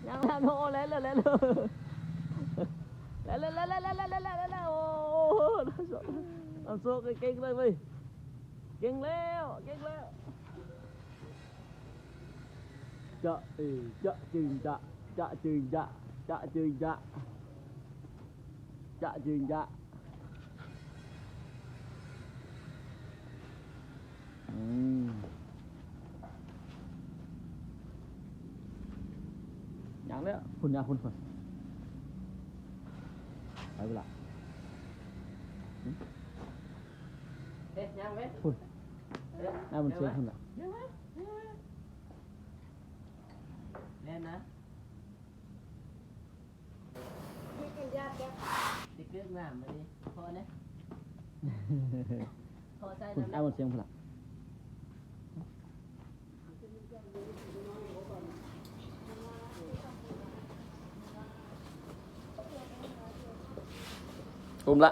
ຍັງແລ່ນ ໂອ້ ແລ່ນແລ້ວ ແລ່ນແລ້ວ ແລ່ນແລ້ວ ແລ່ນແລ້ວ ໂອ້ ນ້ຳໂຊກ ນ້ຳໂຊກເກັ່ງເລີຍເວີຍ ເກັ່ງແລ້ວ ເກັ່ງແລ້ວ. ຈະເອ ຈະຈຶ່ງຈະ ຈະຈຶ່ງຈະ ຈະຈຶ່ງຈະ ຈະຈຶ່ງຈະ ອືມ ຍັງແລ້ວ ພຸ້ນ ຍ່າງພຸ້ນ ພຸ້ນ ໄປພຸ້ນລະ ເອີ ຍ່າງໄປ ພຸ້ນ ເອີ ນ້ຳມັນເຊພຸ້ນລະ ແລ່ນນະ ຕິກເກີກນ້ຳບັດນີ້ ພໍແລ້ວ ພໍໃສ່ ພຸ້ນ ນ້ຳ ນ້ຳມັນເຊພຸ້ນລະ. ອຸ້ມລະ